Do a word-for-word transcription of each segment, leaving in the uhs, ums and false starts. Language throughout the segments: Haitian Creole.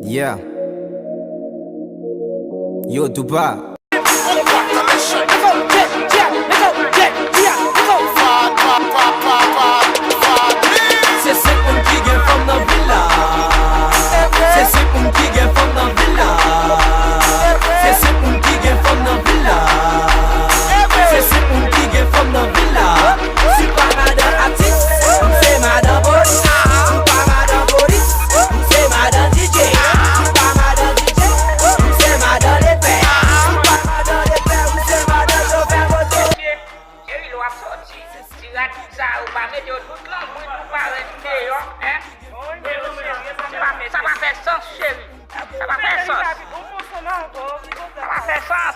Yeah. Yo, Tupac. Se senk moun ki gen fanm nan vil la. Se senk moun ki gen fanm nan vil la. Se senk moun ki gen fanm nan vil la. Se senk moun ki gen fanm nan vil la. Si w pa madan atis, ou se madan polis. Ou pa madan polis, ou se madan D J. Ou pa madan D J, ou se madan lepè. Ou pa madan lepè, ou se madan chofè moto. Cheri, lè w ap soti, ti ratik sa yo pa mete yo tout lanbrit ou parèt deyò, en? Sa pa fè, sa pa fè sans, cheri. Sa pa fè sans. Sa pa fè sans.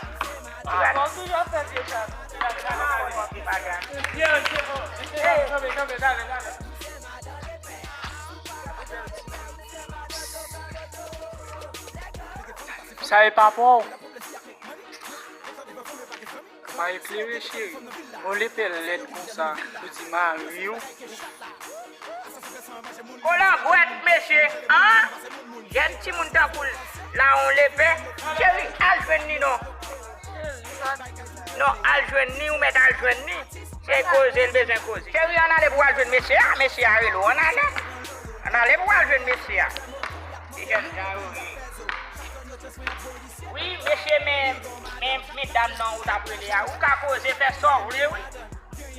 Sa e pa pa w. Pa eklere, cheri. Yon lepè lèd konsa, ou di mari w. Kolangwèt, mesye, an? Jèn timoun tankou l la, yon lepè. Cheri, al jwenn li non. Non, al jwenn li, ou mèt al jwenn li. Se koze l bezwen koze. Cheri, ann ale pou w al jwenn mesye a, mesye a rele w, ann ale. Ann ale pou w al jwenn mesye a. Ti jèn jan yo ye. Wi, mesye, men, men, men dam nan ou t ap rele a. Ou ka koze, fè sa w vle, wi.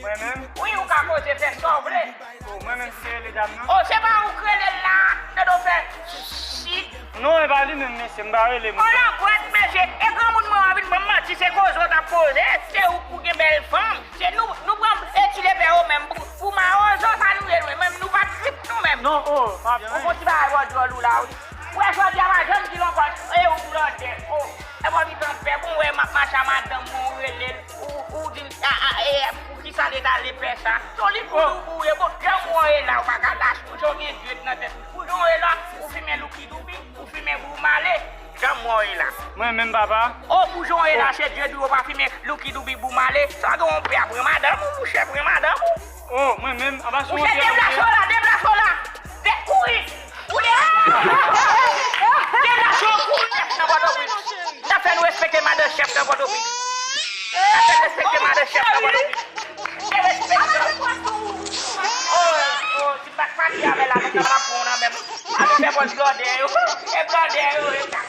Mwen menm? Wi, ou ka koze, fè sa w vle. O, mwen menm ki rele dam nan? O, se pa ou k rele l la, tande w fè sit. Non, e pa li menm, mesye, m pa rele moun. O, langwèt, mesye, e granmoun mwen an vin ban m manti, se koze w t ap koze, se ou k pou gen bèl fanm. Se nou, nou pran e ti lepè yo menm pou, pou mawozo sa nou ye, nou menm nou pa trip nou menm. Non, o, pa. Ou gon ti bagay wòdwòl ou la, wi. Ou wè jodi a pa janm di l ankò, e ou blòdè, o. E bò mi pran pè, bon, wè m ap mache a madanm mwen, ou rele l, ou, ou di l, a, a, e, poukisa l eta lepè sa? Se yon li pou nou boure, bon, jan mwen ye la, ou pa ka lach, ou jan w gen dwèt nan tèt ou, pou jan w ye la, ou fimen louki doubi, ou fimen boumale, jan mwen ye la. Mwen menm, papa. O, pou jan w ye la, se dwèt ou, ou pa fimen louki doubi boumale, sa gen yon pè a pran madanm ou, mouche pran madanm ou. O, mwen menm, anba sou. Mouche, deplase w la, deplase w la, de, kouri. Ou de, deplase w, kouri, chèf nan Pòtoprens. N ap fè nou respekte madan chèf nan Pòtoprens. N ap fè respekte madan chèf nan Pòtoprens. Derespekte. O, o, si m pa t pati avè l la, mwen t ap pran w nan men m. A nou fè bòs blòdè yo. E blòdè yo, e sa.